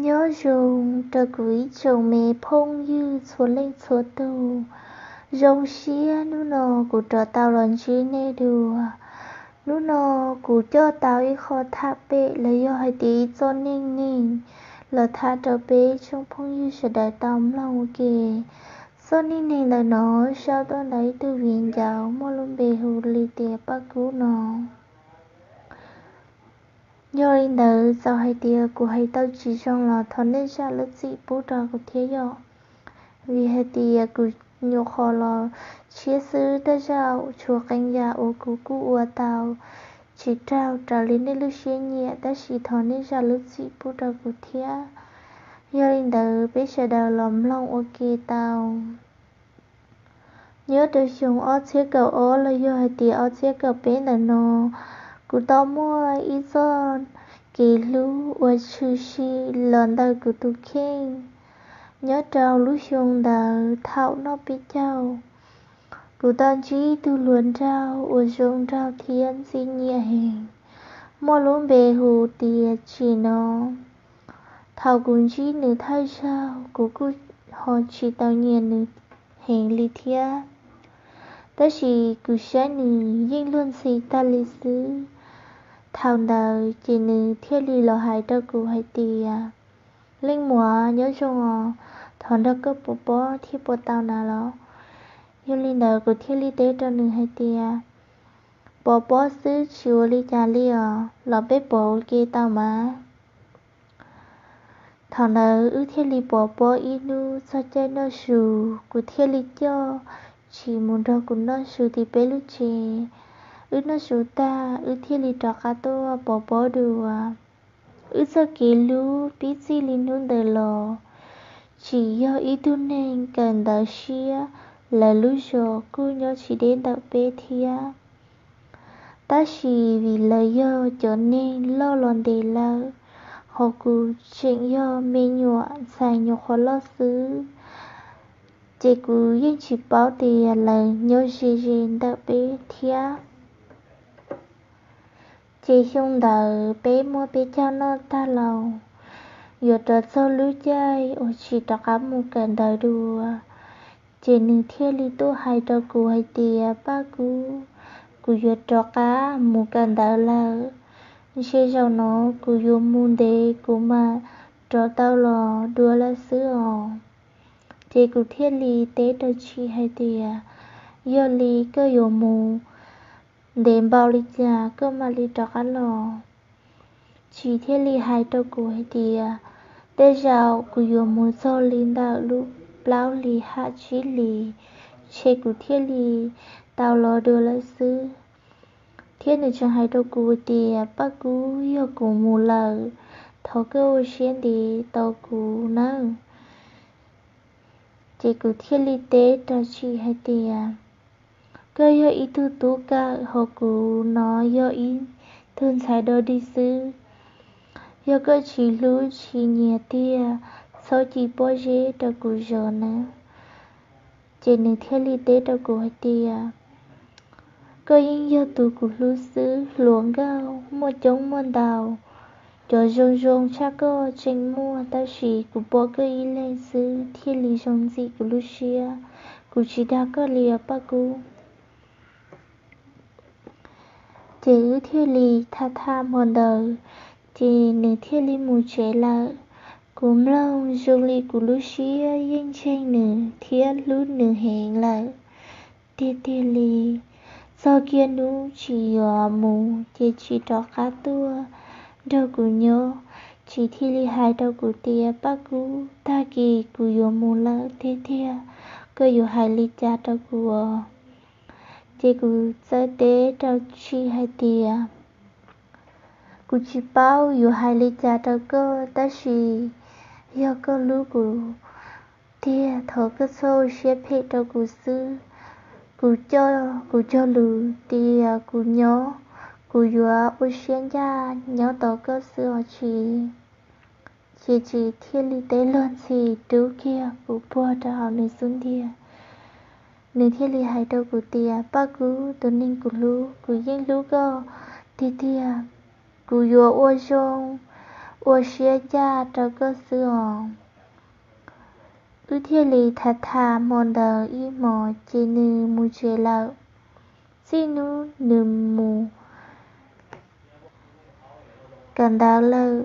Nyob zoo rau kuv ib tsoom me phooj ywg txhua leej txhua tus. Zoo siab hnub no kuv rov tau los ntsib nej dua. Hnub no kuv coj tau ib qho tham pem los yog hais tias ib txoj neej neeg los tham rau peb tsoom phooj ywg sawv daws tau mloog ua ke. Txoj neej neeg ntawm no sau tuaj ntawm ib tug viv ncaus muaj lub npe hu li tias Paj Kub no. Yog li ntawd txawm hais tias kuv hais tau tsis zoo los thov nej zam lub txim pub rau kuv thiab yom. Vim hais tias kuv nyuam qhuav los tshiab xwb, tej zaum tshuav qee yam uas kuv kuj ua tau tsis raug raws li nej lub siab nyiam, tab sis thov nej zam lub txim pub rau kuv thiab. Yog li ntawd peb sawv daws los mloog ua ke tau. Nyob rau xyoo ob txhiab kaum ob los yog hais tias ob txhiab kaum peb ntawm no, kuv tau muaj ib txoj kev hlub uas tshwm sim los ntawm kuv tus kheej. Nyob rau lub xyoo ntawd thaum noj peb caug, kuv tau ntsib ib tug hluas nraug uas zoo nraug thiab ntxim nyiam heev, muaj lub npe hu tias Tsim no. Thaum kuv ntsib nws thawj zaug kuv kuj ho tsis tau nyiam nws heev li thiab, tab sis kuv saib nws yeej luag ntxhi tag li xwb. Thaum ntawd ces nws thiaj li los hais rau kuv hais tias, Leej muam, nyob zoo os, thov nrog koj pov pob thiab puas tau na los? Yog li ntawd kuv thiaj li teb rau nws hais tias, Pov pob xwb tsis ua li cas li os, los peb pov ua ke tau mas. Thaum ntawd wb thiaj li pov pob ib hnub txog caij noj su, kuv thiaj li coj Tsim mus nrog kuv noj su tim peb lub tsev. Wb noj su tag wb thiaj li rov qab tuaj pov pob dua. Wb txoj kev hlub pib txij li hnub ntawd los, Tsim yog ib tug neeg kawm ntawv siab, lawv lub zos kuj nyob tsis deb ntawm peb thiab. Tab sis vim lawv yog cov neeg loj los ntev lawm, ho kuv tseem yog me nyuam ntxhais nyuam qhuav loj xwb, ces kuv yeej tsis paub tias lawv nyob ze ze ntawm peb thiab. Ces xyoo ntawd peb muab peb caug noj tag los, yuav rov txog lub caij uas Tsim rov qab mus kawm ntawv dua, ces nws thiaj li tuaj hais rau kuv hais tias, Paj Kub, kuv yuav rov qab mus kawm ntawv lawm. Ntshe zaum no kuv yuav mus ntev kuv mam rov tau los dua lawm xwb os. Ces kuv thiaj li teb rau Tsim hais tias, Yog li koj yuav mus ntev npaum li cas koj mam li rov qab los? Tsim thiaj li hais rau kuv hais tias, Tej zaum kuv yuav mus txog li ntawm lub plaub hlis ham tsib hlis, ntshe kuv thiaj li tau los dua lawm xwb. Thiab nws tseem hais rau kuv tias, Paj Kub, yog kuv mus lawm, thov koj ua siab ntev tos kuv nawb. Ces kuv thiaj li teb rau Tsim hais tias, Koj yog ib tug tub kawm, ho kuv no yog ib tug ntxhais dog dig xwb. Yog koj tsis hlub tsis nyiam tiag, txhob ci pob zeb rau kuv zov nawb. Ces nws thiaj li teb rau kuv hais tias, Koj yeej yog tus kuv hlub xwb, hluas nkauj muaj coob muaj ntau, cov zoo zoo tshaj koj tseem muaj, tab sis kuv pom koj ib leeg xwb thiaj li zoo ntxim kuv lub siab. Kuv tsis dag koj li os Paj Kub. Ces wb thiaj li tham tham hmo ntawd, ces nws thiaj li mus tsev lawm. Kuv mloog zoo li kuv lub siab yeej ntseeg nws thiab hlub nws heev lawm tiag tiag li. Txog kiag hnub Tsim yuav mus ces Tsim rov qab tuaj nrog kuv nyob. Tsim thiaj li hais rau kuv tias, Paj Kub, tag kis kuv yuav mus lawm tiag tiag, koj yuav hais li cas rau kuv os? Ces kuv txawm teb rau Tsim hais tias, Kuv tsis paub yuav hais li cas rau koj, tab sis yog koj hlub kuv tiag, thov koj txhob ua siab phem rau kuv xwb. Kuv coj, kuv cog lus tias kuv nyob, kuv yuav ua siab ncaj nyob tos koj xwb os Tsim. Ces Tsim thiaj li teb luag ntxhi rub kiag kuv puag rau hauv nws xub ntiag. Nws thiaj li hais rau kuv tias, Paj Kub, tus neeg kuv hlub, kuv yeej hlub koj tiag tiag. Kuv yuav ua zoo, ua siab ncaj rau koj xwb os. Wb thiaj li tham tham hmo ntawd ib hmos ces nws mus tsev lawm. Txij hnub nws mus kawm ntawv lawm,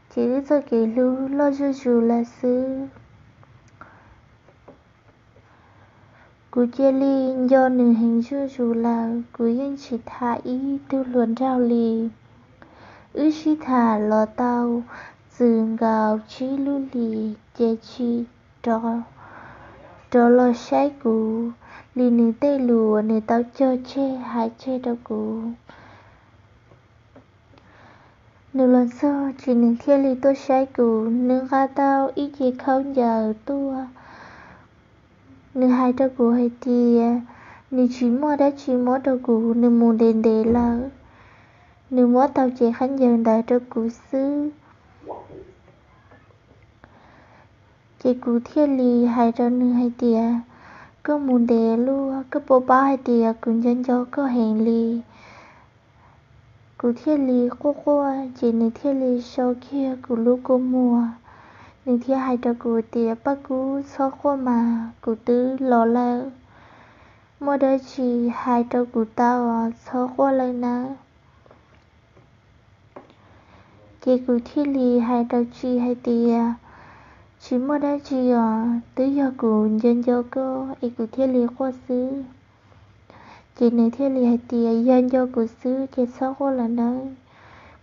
ces wb txoj kev hlub loj zuj zus lawm xwb. Kuv cia li nco nws heev zuj zus lawm, kuv yeej tsis tham ib tug hluas nraug li. Wb sib tham los tau txwm nkaus tsib lub hlis ces tsis rov los saib kuv li nws tej lus uas nws tau cog tseg hais tseg rau kuv. Nws los txog ces nws thiaj li tuaj saib kuv, nws nqa tau ib ce khaub ncaws tuaj. Nws hais rau kuv hais tias nws tsis muaj dab tsi muab rau kuv, nws mus ntev ntev lawm. Nws muab tau cev khaub ncaws ntawd rau kuv xwb. Ces kuv thiaj li hais rau nws hais tias, koj mus ntev luaj, koj puas paub hais tias kuv nco nco koj heev li. Kuv thiaj li quaj quaj ces nws thiaj li so kiag kuv lub kua muag. Nws thiaj hais rau kuv tias, Paj Kub, txhob quaj mas, kuv twb los lawm. Muaj dab tsi hais rau kuv tau, txhob quaj lawm nawb. Ces kuv thiaj li hais rau Tsis hais tias, tsis muaj dab tsi os, twb yog kuv nco nco koj es kuv thiaj li quaj xwb. Ces nws thiaj li hais tias, yog nco kuv xwb ces txhob quaj lawm nawb,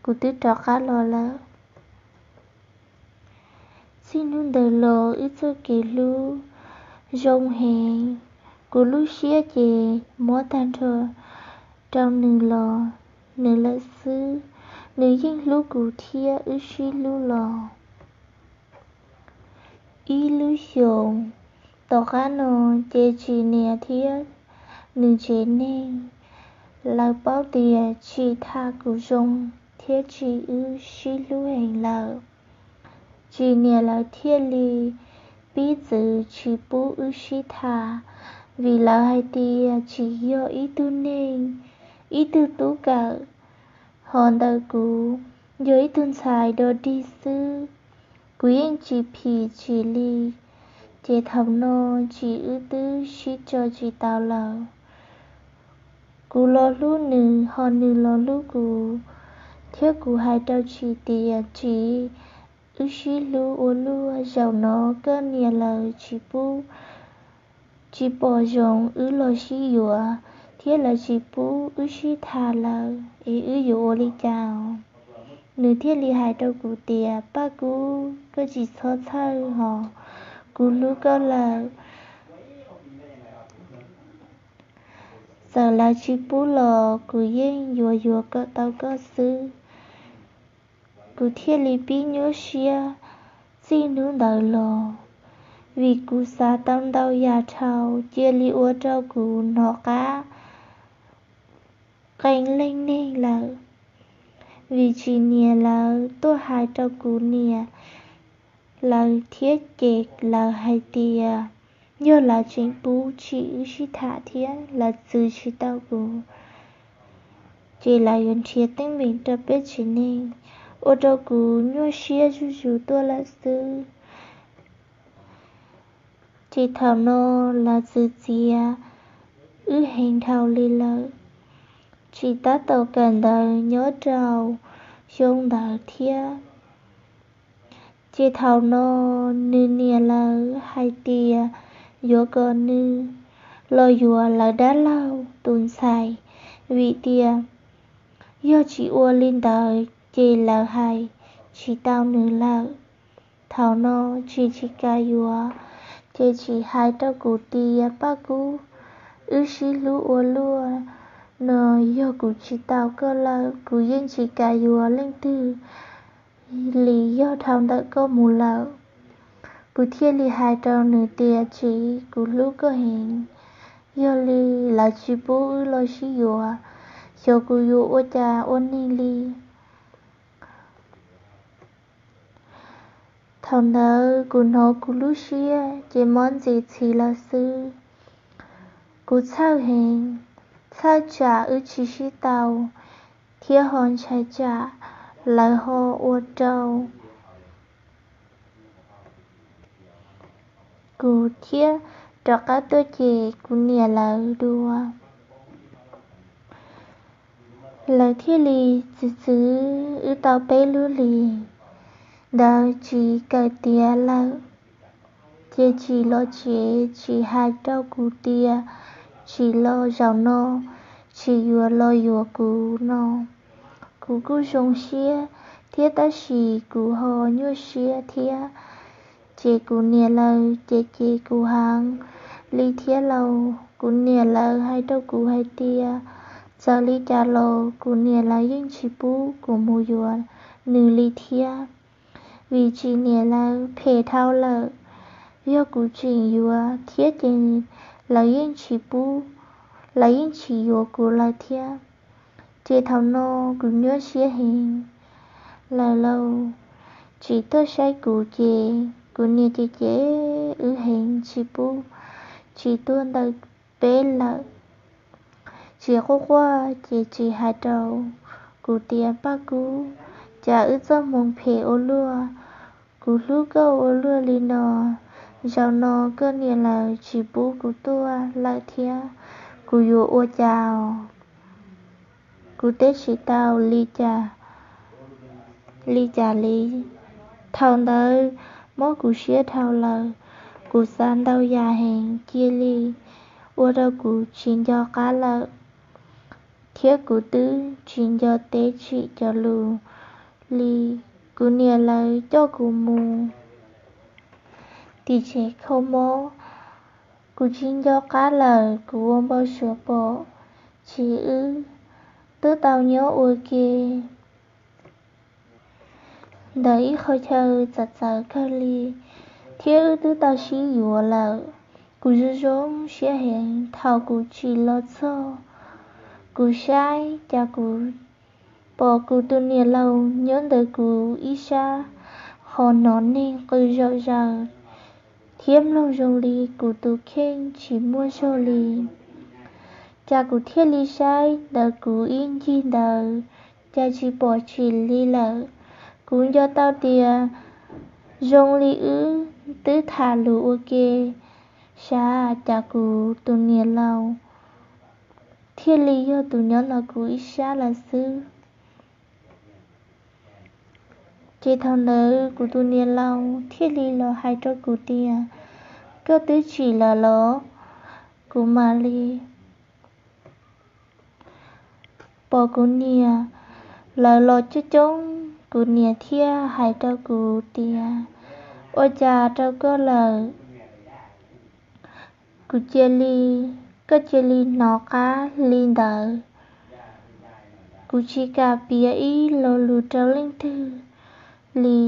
kuv twb rov qab los lawm. Txij hnub ntawd los wb txoj kev hlub zoo heev. Kuv lub siab ces muab tag nrho rau nws los, nws lawm xwb. Nws yeej hlub kuv thiab wb sib hlub los ib lub xyoos. Tom qab no ces Tsis niam thiab nws tsev neeg lawv paub tias Tsis tham kuv zoo thiab Tsis wb sib hlub heev lawm. Tsis niam lawv thiaj li pib txwv tsis pub wb sib tham, vim lawv hais tias Tsis yog ib tug neeg, ib tug tub kawm, ho ntawm kuv yog ib tug ntxhais dog dig xwb. Kuv yeej tsis phim Tsis li, ces thaum no Tsis wb twb sib tso tsis tau lawm. Kuv los hlub nws ho nws los hlub kuv, thiab kuv hais rau Tsis tias, Tsis, wb sib hlub ua luaj, zaum no koj niam lawv tsis pub, tsis pom zoo wb los sib yuav, thiab lawv tsis pub wb sib tham lawm es wb yuav ua li cas? Nws thiaj li hais rau kuv tias, Paj Kub, koj tsis txhob txhawj hos, kuv hlub koj lawm. Txawm lawv tsis pub los kuv yeej yuav yuav kom tau koj xwb. Kuv thiaj li pib nyuaj siab txij hnub ntawd los, vim kuv xav tau ntau yam dhau cia li ua rau kuv hnov qab qee leej neeg lawm. Vim Tsis niam lawv tuaj hais rau kuv niam lawv thiab ces lawv hais tias yog lawv tseem pub Tsis wb sib tham thiab lawv txwv tsis tau kuv, ces lawv yuav nrhiav teeb meem rau peb tsev neeg, ua rau kuv nyuaj siab zuj zus tuaj lawm xwb. Ces thaum no lawv txwv txiav wb heev dhau li lawm. Tsis tab tom kawm ntawv nyob rau xyoo ntawd thiab. Ces thaum no nws niam lawv hais tias yuav kom nws los yuav lawv dab laug tus ntxhais, vim tias yog tsis ua li ntawd ces lawv hais tsis tau nws lawm. Thaum no Tsis tsis kam yuav, ces Tsis hais rau kuv tias, Paj Kub, wb sib hlub ua luaj no, yog kuv tsis tau koj lawm kuv yeej tsis kam yuav leej twg li yog dhau ntawm koj mus lawm. Kuv thiaj li hais rau nws tias, Tsis, kuv hlub koj heev, yog li lawv tsis pub wb los sib yuav, xyov kuv yuav ua cas ua neeg li. Thaum ntawd kuv hnov kuv lub siab ces mob ntxim txhiv lawm xwb. Kuv txhawj heev, txhawj tsam wb tsis sib tau, thiab ho ntshai tsam lawv ho ua rau kuv thiab rov qab tuaj cem kuv niam lawv dua. Lawv thiaj li txwv txwv wb tau peb lub hlis ntawd tsis kawm tiav lawm, ces tsim los tsev tsis hais rau kuv tias tsim los zaum no, tsis yuav los yuav kuv no. Kuv kuj zoo siab thiab tab sis kuv ho nyuaj siab thiab. Ces kuv niam lawv ces ces kuv heev li thiab lauj. Kuv niam lawv hais rau kuv hais tias txawm li cas los kuv niam lawv yeej tsis pub kuv mus yuav nws li thiab, vim tsis niam lawv phem dhau lawm. Yog kuv tseem yuav thiab ces lawv yeej tsis pub, lawv yeej tsis yuav kuv lawm thiab. Ces thaum no kuv nyuaj siab heev lawm lauj. Tsis tuaj saib kuv ces kuv niam ces ces wb heev tsis pub, tsis tuaj ntawm peb lawm. Tsis quaj quaj ces tsis hais rau kuv tias Paj Kub, cas wb txoj hmoo phem ua luaj, kuv hlub koj ua luaj li no, zaum no koj niam lawv tsis pub kuv tuaj lawm thiab, kuv yuav ua cas? Kuv teb tsis tau li cas li cas li. Thaum ntawd mob kuv siab dhau lawm, kuv xav ntau yam heev cia li ua rau kuv tsis nco qab lawm, thiab kuv twb tsis nco teb tsim cov lus li. Kuv niam lawv coj kuv mus tim tsev kho mob, kuv tsis nco qab lawm, kuv ua npau suav pom tsis wb twb tau nyob ua ke ntawm ib qho chaw txawv txawv kawg li, thiab wb twb tau sib yuav lawm. Kuv zoo zoo siab heev thaum kuv tsim los txog, kuv saib cas kuv pom kuv tus niam laus nyob ntawm kuv ib sab, ho hnov neeg qw zom zaws thiab mloog zoo li kuv tus kheej tsis muaj zog li. Cas kuv thiaj li saib ntawm kuv ib ncig ntawd, cas tsis pom tsim li lawm. Kuv nco tau tias zoo li wb twb tham lus ua ke, sav cas kuv tus niam laus thiaj li yog tus nyob ntawm kuv ib sab lawm xwb. Ces thaum ntawd kuv tus niam laus thiaj li los hais rau kuv tias, koj twb tsim lawm los? Kuv mam li pom kuv niam lawv los coob coob, kuv niam thiaj hais rau kuv tias, ua cas rau koj lawm? Kuv cia li, koj cia li hnov qab li ntawd. Kuv tsis kam piav ib lo lus rau leej twg li.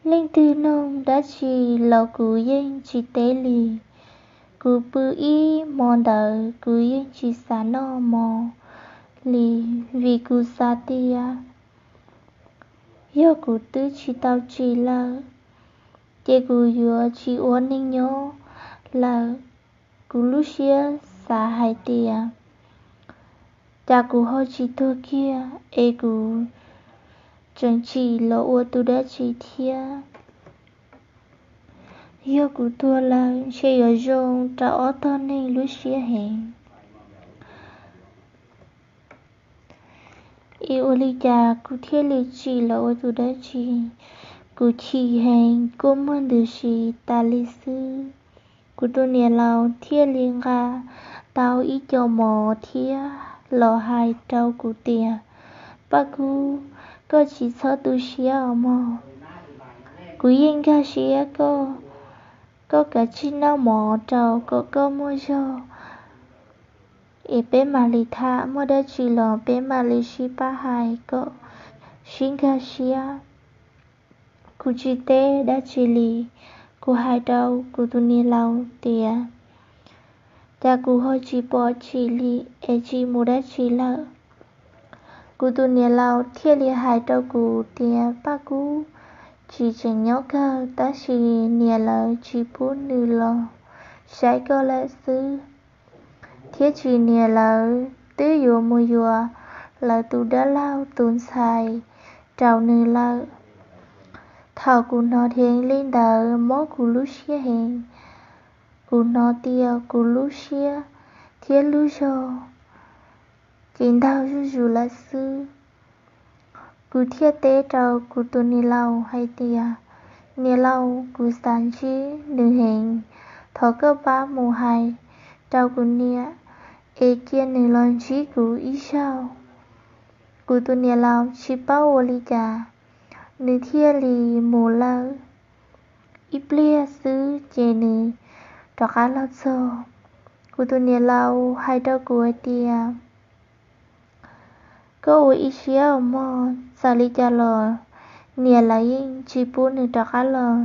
Leej twg nug dab tsi los kuv yeej tsis teb li. Kuv pw ib hmo ntawd kuv yeej tsis xav noj mov li, vim kuv xav tias yog kuv twb tsis tau tsim lawm, ces kuv yuav tsis ua neeg nyob lawm. Kuv lub siab xav hais tias, cas kuv ho tsis tuag kiag es kuv tseem tsim los ua tus dab tsi thiab? Yog kuv tuag lawm ntshe yuav zoo rau ob tog neeg lub siab heev. Es ua li cas kuv thiaj li tsim los ua tus dab tsi? Kuv chim heev, kua muag ntws si tas li xwb. Kuv tus niam laus thiaj li nqa tau ib co mov thiab los hais rau kuv tias, Paj Kub, koj tsis txhob tu siab os mog. Kuv yeej nkag siab koj, koj kav tsij noj mov rau kom koj muaj zog, es peb mam li tham, muaj dab tsi los peb mam li sib pab hais kom sib nkag siab. Kuv tsis teb dab tsi li, kuv hais rau kuv tus niam laus tias, cas kuv ho tsis pom tsim li es tsis mus dab tsi lawm. Kuv tus niam laus thiaj li hais rau kuv tias, Paj Kub, tsis tseem nyob kawg tab sis niam lawv tsis pub nws los saib koj lawm xwb, thiab tsis niam lawv twb yuav mus yuav lawv tus dab laug tus ntxhais rau nws lawm. Thaum kuv hnov dheev li ntawd mob kuv lub siab heev. Kuv hnov tias kuv lub siab thiab lub zog ces ntaug zuj zus lawm xwb. Kuv thiaj teb rau kuv tus niam laus hais tias, niam laus, kuv xav ntsib nws heev, thov koj pab mus hais rau kuv niam es cia nws los ntsib kuv ib zaug. Kuv tus niam laus tsis paub ua li cas, nws thiaj li mus lawm. Ib pliag xwb ces nws rov qab los txog. Kuv tus niam laus hais rau kuv hais tias, koj ua ib siab mog, txawm li cas los niam lawv yeej tsis pub nws rov qab los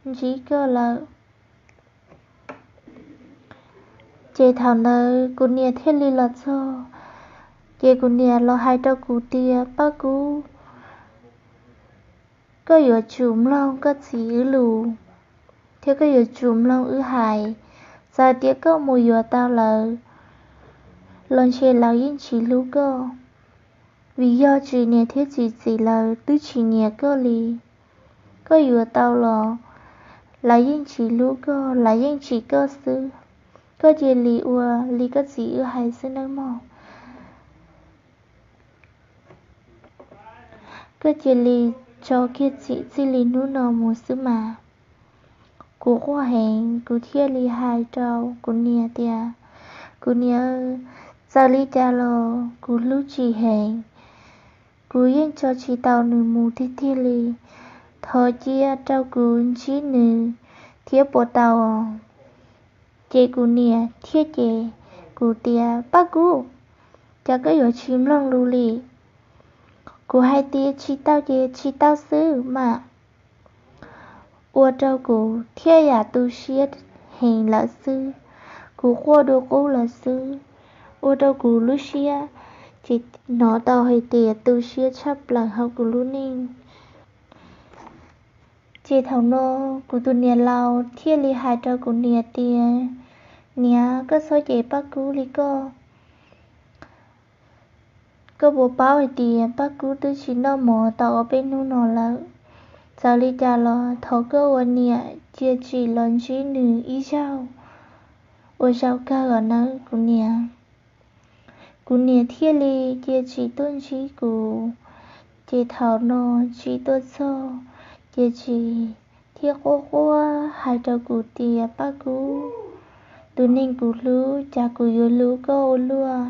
ntsib koj lawm. Ces thaum ntawd kuv niam thiaj li los txog, ces kuv niam los hais rau kuv tias, Paj Kub, koj yuav tsum mloog koj txiv wb lus, thiab koj yuav tsum mloog wb hais. Txawm tias koj mus yuav tau lawv los ntshe lawv yeej tsis hlub koj, vim yog txiv niam thiab txiv txiv lawv twb tsis nyiam koj li. Koj yuav tau los lawv yeej tsis hlub koj, lawv yeej tsim koj xwb. Koj cia li ua li koj txiv wb hais xwb nawb mog. Koj cia li tso kiag txim txij li hnub no mus xwb mas. Kuv quaj heev, kuv thiaj li hais rau kuv niam tias, kuv niam, txawm li cas los kuv hlub tsis heev, kuv yeej tso tsis tau nws mus tiag tiag li. Thov cia rau kuv ntsib nws thiab puas tau? Ces kuv niam thiaj cem kuv tias, Paj Kub, cas koj yuav tsis mloog lus li? Kuv hais tias tsis tau ces tsis tau xwb mas. Ua rau kuv thiaj yam tu siab heev lawm xwb, kuv quaj dua qub lawm xwb. Ua rau kuv lub siab ces hnov tau hais tias tu siab tshaj plaws hauv kuv lub neej. Ces thaum no kuv tus niam laus thiaj li hais rau kuv niam tias, niam, koj txhob cem Paj Kub li koj. Koj puas paub hais tias Paj Kub twb tsis noj mov tau ob peb hnub no lawm? Txawm li cas los thov koj ua niam cia tsim los ntsib nws ib zaug, ua zaum kawg nawb kuv niam. Kuv niam thiaj li cia tsim tuaj ntsib kuv. Ces thaum no tsim tuaj txog, ces tsim thiaj quaj quaj hais rau kuv tias, Paj Kub, tus neeg kuv hlub, cas kuv yuav hlub koj ua luaj?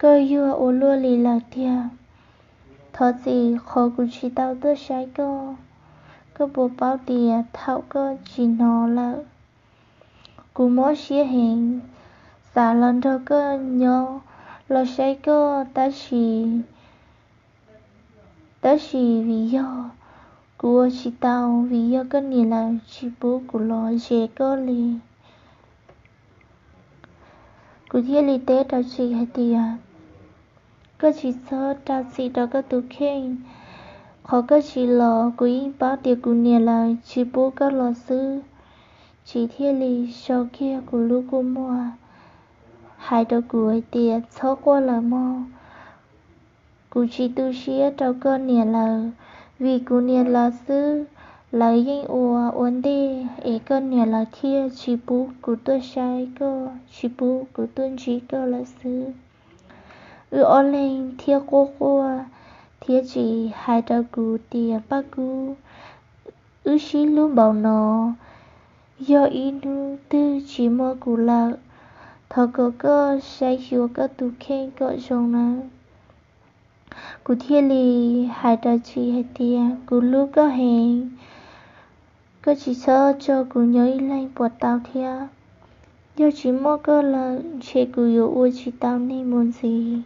Koj yuag ua luaj li lawm tiag. Thov txim qhov kuv tsis tau tuaj saib koj. Koj puas paub tias thaum koj tsis hnov lawm, kuv mob siab heev, xav los nrog koj nyob, los saib koj, tab sis tab sis vim yog kuv ua tsis tau, vim yog koj niam lawv tsis pub kuv los ze koj li. Kuv thiaj li teb rau tsim hais tias, koj tsis txhob rau txim rau koj tus kheej. Qhov koj tsis los kuv yeej paub tias kuv niam lawv tsis pub koj los xwb. Tsim thiaj li so kiag kuv lub kua muag, hais rau kuv hais tias, txhob quaj lawm mog. Kuv tsis tu siab rau koj niam lawv, vim kuv niam lawv xwb, lawv yeej ua ua ntej es koj niam lawv thiaj tsis pub kuv tuaj saib koj, tsis pub kuv tuaj ntsib koj lawm xwb. Wb ob leeg thiaj quaj quaj, thiab tsim hais rau kuv tias, Paj Kub, wb sib hlub npaum no, yog ib hnub twg tsis muaj kuv lawm, thov kom koj saib xyuas koj tus kheej kom zoo nawb. Kuv thiaj li hais rau tsim hais tias, kuv hlub koj heev, koj tsis txhob tso kuv nyob ib leeg puas tau thiab. Yog tsis muaj koj lawm ntshe kuv yuav ua tsis tau neeg mus ntxiv.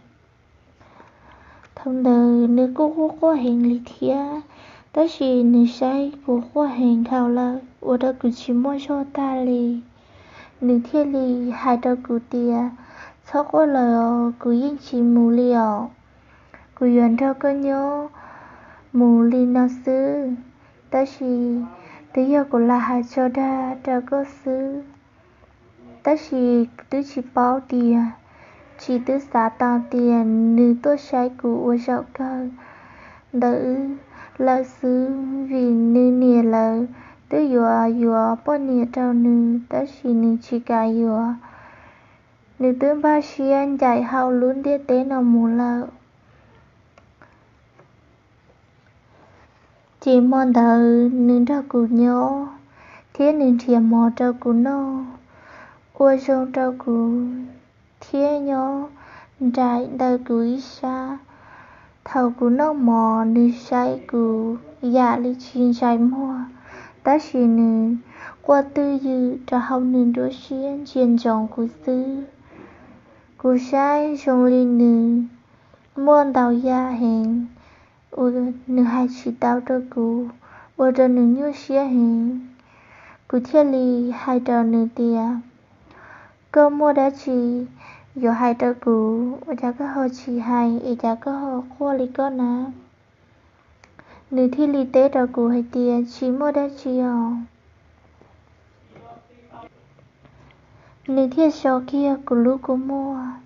Thaum ntawd nws kuj quaj quaj heev li thiab, tab sis nws saib kuv quaj heev dhau lawm ua rau kuv tsis muaj zog tag li. Nws thiaj li hais rau kuv tias, txhob quaj lawm os, kuv yeej tsis mus li os. Kuv yuav nrog koj nyob mus li no xwb, tab sis twb yog kuv lam hais tso dag rau koj xwb. Tab sis kuv twb tsis paub tias Tsis twb xav tau tias nws tuaj saib kuv ua zaum kawg ntawm wb lawm xwb, vim nws niam lawv twb yuav yuav poj niam rau nws tab sis nws tsis kam yuav. Nws twb npaj siab ncaim hauv lub ntiaj teb no mus lawm. Ces hmo ntawd nws nrog kuv nyob thiab nws nrhiav mov rau kuv noj, ua zoo rau kuv thiab nyob nraim ntawm kuv ib sab. Thaum kuv noj mov nws saib kuv yam li tsis ntsais muag, tab sis nws quaj twj ywm rau hauv nws nruab siab ntsia ntsoov kuv xwb. Kuv saib zoo li nws muaj ntau yam heev uas nws hais tsis tau rau kuv, ua rau nws nyuaj siab heev. Kuv thiaj li hais rau nws tias, koj muaj dab tsi yuav hais rau kuv, ua cas koj ho tsis hais es cas koj ho quaj li koj na? Nws thiaj li teb rau kuv hais tias tsis muaj dab tsi os. Nws thiaj so kiag kuv lub kua muag,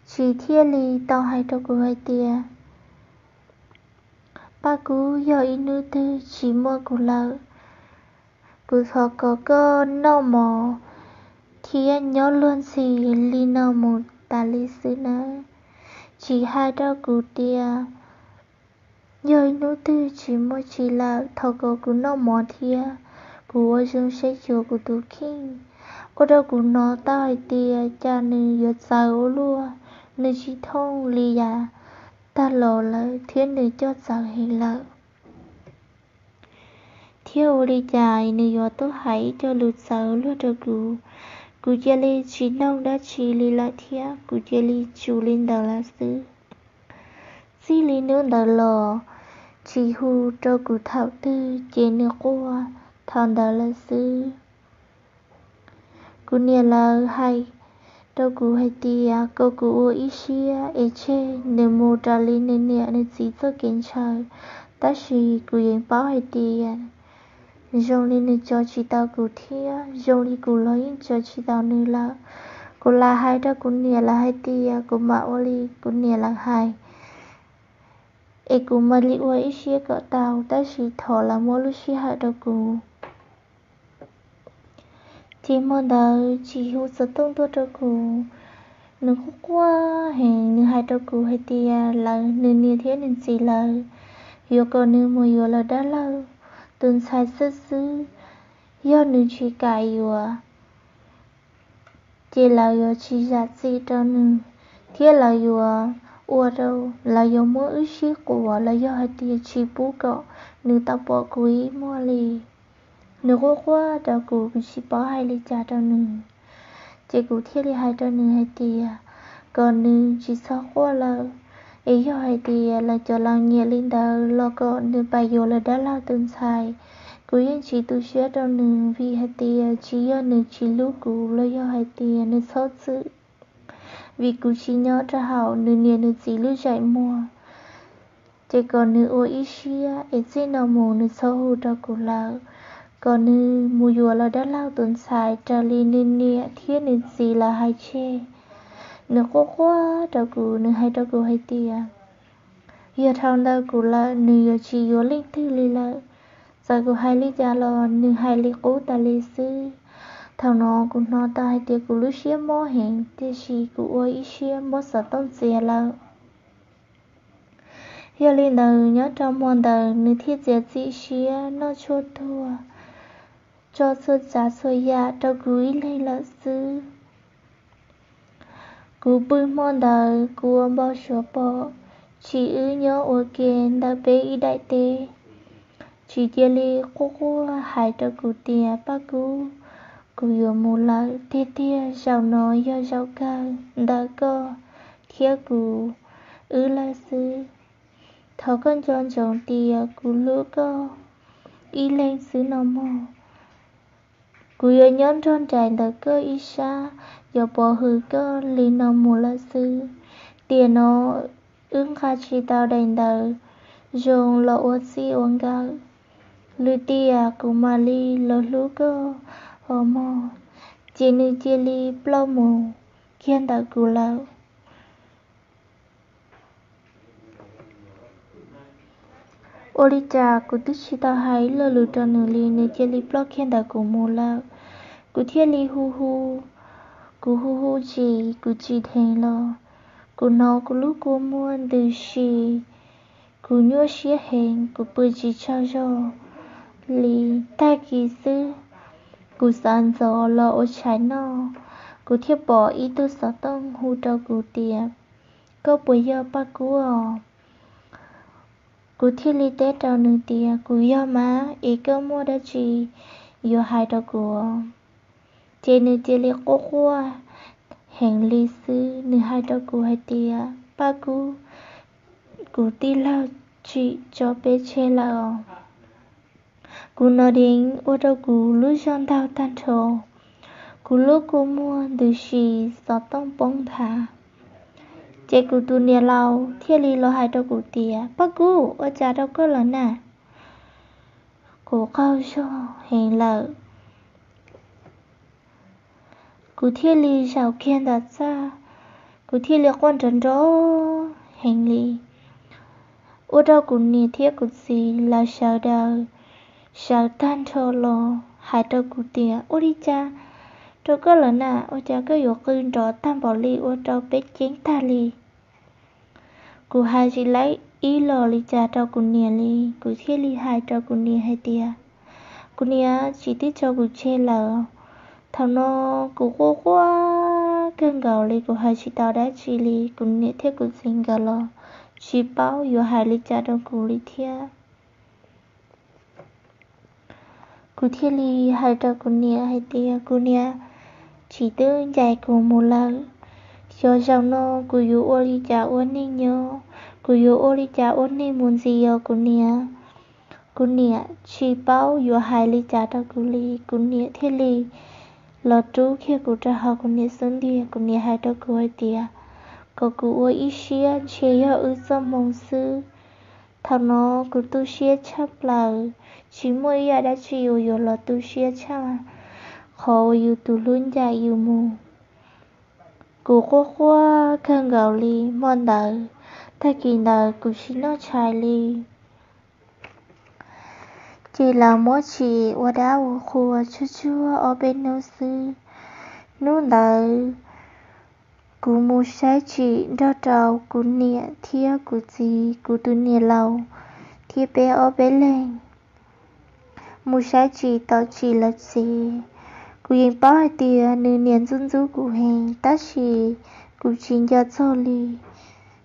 Tsis thiaj li tau hais rau kuv hais tias, Paj Kub, yog ib hnub twg tsis muaj kuv lawm, kuv thov kom koj noj mov thiab nyob luag ntxhi li no mus tas li xwb nawb. Tsis hais rau kuv tias yog ib hnub twg tsis muaj tsis lawm, thov kom kuv noj mov thiab kuv ua zoo saib xyuas kuv tus kheej. Ua rau kuv hnov tau hais tias cas nws yuav txawv ua luaj, nws tsis thooj li yav tag los lawm thiab nws coj txawv heev lawm. Thiab ua li cas nws yuav tuaj hais ib co lus txawv luag rau kuv? Kuv cia li tsis mloog dab tsi li lawm thiab kuv cia li tsum li ntawd lawm xwb. Txij li hnub ntawd los, tsis hu rau kuv thaum twg ces nws quaj thaum ntawd lawm xwb. Kuv niam lawv hais rau kuv hais tias kom kuv ua ib siab es tseg nws mus raws li nws niam nws txiv txoj kev ntshaw, tab sis kuv yeej paub hais tias zoo li nws tso tsis tau kuv thiab zoo li kuv los yeej tso tsis tau nws lawm. Kuv lam hais rau kuv niam lawv hais tias kuv mam ua li kuv niam lawv hais, es kuv mam li ua ib siab kom tau, tab sis thov lawv muab lub sij hawm rau kuv. Ces hmo ntawd tsis hu xov tooj tuaj rau kuv, nws quaj quaj heev, nws hais rau kuv hais tias lawv, nws niam thiab nws txiv lawv yuav kom nws mus yuav lawv dab laug tus ntxhais xwb xwb, yog nws tsis kam yuav ces lawv yuav tsis zam txim rau nws, thiab lawv yuav ua rau, lawv yuav muab wb sib quas los yog hais tias tsis pub kom nws tau pom kuv ib muag li. Nws quaj quaj rau kuv, kuv tsis paub hais li cas rau nws. Ces kuv thiaj li hais rau nws hais tias kom nws tsis txhob quaj lawm, es yog hais tias lawv cov laus nyiam li ntawd los kom nws pab yuav lawv dab laug tus ntxhais. Kuv yeej tsis tu siab rau nws vim hais tias tsis yog nws tsis hlub kuv los yog hais tias nws txhob txwm, vim kuv tsis nyob rau hauv nws niam nws txiv lub zaim muag. Ces kom nws ua ib siab es txij no mus nws txhob hu rau kuv lawm, kom nws mus yuav lawv dab laug tus ntxhais raws li nws niam thiab nws txiv lawv hais tseg. Nws quaj quaj rau kuv, nws hais rau kuv hais tias yog dhau ntawm kuv lawm nws yuav tsis yuav leej twg li lawm. Txawm kuv hais li cas los nws hais li qub tas li xwb. Thaum no kuv hnov tau hais tias kuv lub siab mob heev, tiam sis kuv ua ib siab muab xov tooj txiav lawm. Yog li ntawd nyob rau hmo ntawd nws thiaj txiav txim siab noj tshuaj tuag, tso txhua tsav txhua yam rau kuv ib leeg lawm xwb. Kuv pw hmo ntawd kuv ua npau suav pom tsis wb nyob ua ke ntawm peb ib daim teb, tsis cia li quaj quaj hais rau kuv tias Paj Kub, kuv yuav mus lawm tiag tiag, zaum no yog zaum kawg ntawm koj thiab kuv wb lawm xwb. Thov koj nco ntsoov tias kuv hlub koj ib leeg xwb no mog. Kuv yuav nyob nrog nraim ntawm koj ib sab, yuav pov hwm koj li no mus lawm xwb. Tiam no wb nqa tsis tau daim ntawv zoo los ua txij ua nkawm, lwm tiam kuv mam li los hlub koj os mog. Ces nws cia li ploj mus kiag ntawm kuv lawm. Ua li cas kuv twb tsis tau hais ib lo lus rau nws li, nws cia li ploj kiag ntawm kuv mus lawm. Kuv thiaj li hu hu, kuv hu hu tsis, kuv tsis dheev los. Kuv hnov kuv lub kua muag ntws si, kuv nyuaj siab heev, kuv pw tsis tsaug zog li. Tag kis xwb, kuv xav ntxov los ua tshais noj, kuv thiaj pom ib tug xov tooj hu rau kuv tias, koj puas yog Paj Kub os? Kuv thiaj li teb rau nws tias, kuv yog mas, es koj muaj dab tsi yuav hais rau kuv? Ces nws cia li quaj quaj heev li xwb, nws hais rau kuv hais tias, Paj Kub, kuv tij laug tsim tso peb tseg lawm os. Kuv hnov deev ua rau kuv lub zog ntaug tag nrho, kuv lub kua muag ntws si, xov tooj poob nthav. Ces kuv tus niam laus thiaj li los hais rau kuv tias, Paj Kub, ua cas rau koj lawm na? Kuv qaug zog heev lawm. Kuv thiaj li zaum kiag ntawm txaj, kuv thiaj li quaj nrov nrov heev li. Ua rau kuv niam thiab kuv txiv lawv sawv daws sawv tag nrho los hais rau kuv tias, ua li cas rau koj lawm na, ua cas koj yuav qw nrov tag npaum li ua rau peb ceeb tag li? Kuv hais tsis tau ib lo li cas rau kuv niam li, kuv thiaj li hais rau kuv niam hais tias, kuv niam, tsim twb tso kuv tseg lawm. Thaum no kuv quaj quaj kawg nkaus li, kuv hais tsis tau dab tsi li, kuv niam thiab kuv txiv nkawd los tsis paub yuav hais li cas rau kuv li thiab. Kuv thiaj li hais rau kuv niam hais tias, kuv niam, tsim twb ncaim kuv mus lawm, xyov zaum no kuv yuav ua li cas ua neej nyob, kuv yuav ua li cas ua neej mus ntxiv os kuv niam. Kuv niam tsis paub yuav hais li cas rau kuv li, kuv niam thiaj li los rub kiag kuv rau hauv kuv niam xub ntiag. Kuv niam hais rau kuv hais tias, kom kuv ua ib siab, ntshe yog wb txoj hmoo xwb. Thaum no kuv tu siab tshaj plaws, tsis muaj ib yam dab tsi uas yuav los tu siab tshaj qhov uas yus tus hlub ncaim yus mus. Kuv quaj quaj kawg nkaus li hmo ntawd, tag kis ntawd kuv tsis noj tshais li. Ces lawv muab tsim ua dab ua qhua tsuag tsuag ob peb hnub xwb. Hnub ntawd kuv mus saib tsim nrog rau kuv niam thiab kuv txiv, kuv tus niam laus thiab peb ob peb leeg mus saib tsim tom tsim lawv tsev. Kuv yeej paub hais tias nws niam ntxub ntxub kuv heev, tab sis kuv tsis nco txog li,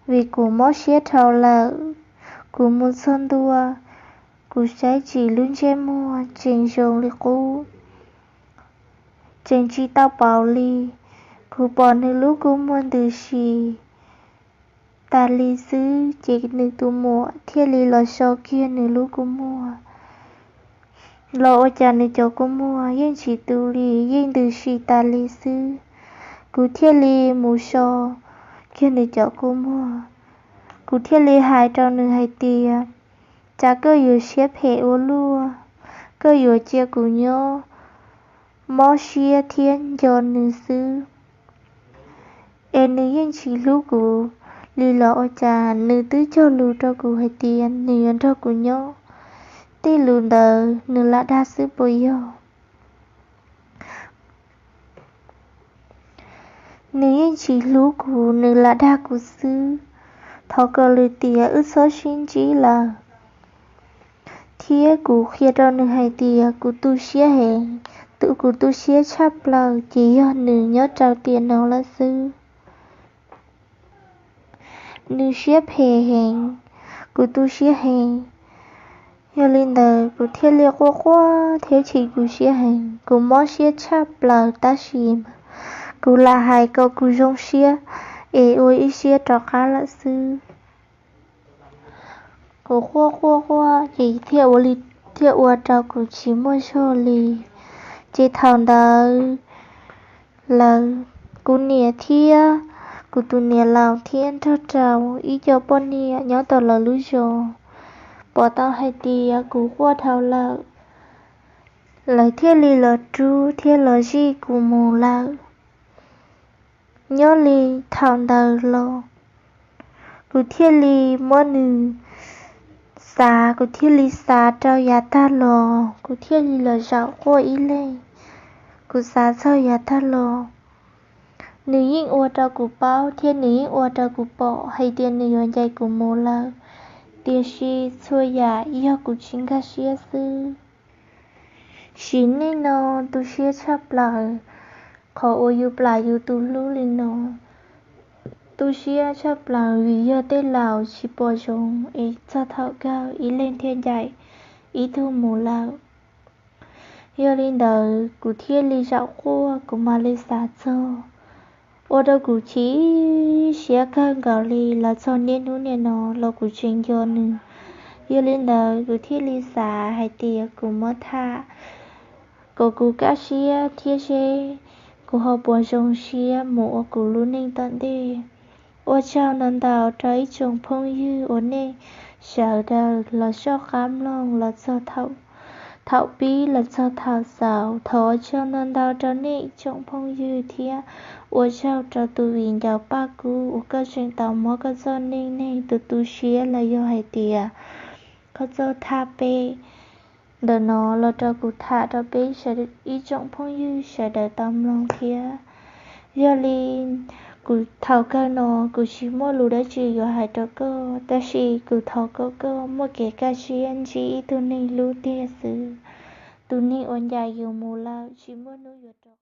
vim kuv mob siab dhau lawm. Kuv mus txog ntua, kuv saib tsim lub ntsej muag tseem zoo li qub, tseem tsis tau pauv li. Kuv pom nws lub kua muag ntws si tas li xwb, ces nws tus muam thiaj li los so kiag nws lub kua muag. Los ua cas nws cov kua muag yeej tsis tu li, yeej ntws si tas li xwb. Kuv thiaj li mus so kiag nws cov kua muag. Kuv thiaj li hais rau nws hais tias, cas koj yuav siab phem ua luaj, koj yuav cia kuv nyob mob siab thiab nco nws xwb. Es nws yeej tsis hlub kuv li los ua cas nws twb cog lus rau kuv hais tias nws yuav nrog kuv nyob. Tej lus ntawd nws lam dag xwb puas yog? Nws yeej tsis hlub kuv, nws lam dag kuv xwb. Thov kom lwm tiam wb txhob sib ntsib lawm. Thiab kuv qhia rau nws hais tias kuv tu siab heev, kuv tu siab tshaj plaws ces yog nws nyob rau tiam no lawm xwb. Nws siab phem heev, kuv tu siab heev. Yog li ntawd kuv thiaj li quaj quaj thiab chim kuv siab heev, kuv mob siab tshaj plaws tab sis mas kuv lam hais kom kuv zoo siab es ua ib siab rov qab lawm xwb. Kuv quaj quaj quaj ces thiaj ua li, thiaj ua rau kuv tsis muaj zog li. Ces thaum ntawd lawv, kuv niam thiab kuv tus niam laus thiab nrog rau ib co poj niam nyob tom lawv lub zos pom tau hais tias kuv quaj dhau lawm, lawv thiaj li los rub thiab los zij kuv mus lawm. Nyob li thaum ntawd los kuv thiaj li muab nws xav, kuv thiaj li xav rau yav tag los, kuv thiaj li los zaum quaj ib leeg. Kuv xav txog yav tag los, nws yeej ua rau kuv paub thiab nws yeej ua rau kuv pom hais tias nws yuav ncaim kuv mus lawm, tiam sis txhua yam yog kuv tsis nkag siab xwb. Sim neej no tu siab tshaj plaws, qhov uas yus plam yus tus hlub li no, tu siab tshaj plaws vim yog tej laus tsis pom zoo es txog thaum kawg ib leeg thiaj ncaim ib tug mus lawm. Yog li ntawd kuv thiaj li zaum quaj, kuv mam li xav txog, ua rau kuv chim siab kawg nkaus li. Los txog niaj hnub niaj no los kuv tseem nco nws. Yog li ntawd kuv thiaj li xav hais tias kuv muab tham kom kuv kaj siab thiab seb kuv ho puas zoo siab mus ua kuv lub neej tom ntej. Ua tsaug ntau ntau rau ib tsoom phooj ywg uas nej sawv daws los soj qab mloog los txog thaum pib los txog thaum xaus. Thov ua tsaug ntau ntau rau nej ib tsoom phooj ywg thiab ua tsaug rau tus viv ncaus Paj Kub uas koj tseem tau muab koj txoj neej neeg tus tu siab los yog hais tias koj txoj thaj peb ntawm no los rau kuv tham rau peb ib tsoom phooj ywg sawv daws tau mloog thiab. Yog li kuv thaum kawg no kuv tsis muaj lus dab tsi yuav hais rau koj, tab sis kuv thov kom koj muaj kev kaj siab ntsib ib tug neeg hlub tiag xwb. Tus neeg uas ncaim yus mus lawm tsis muaj hnub yuav rov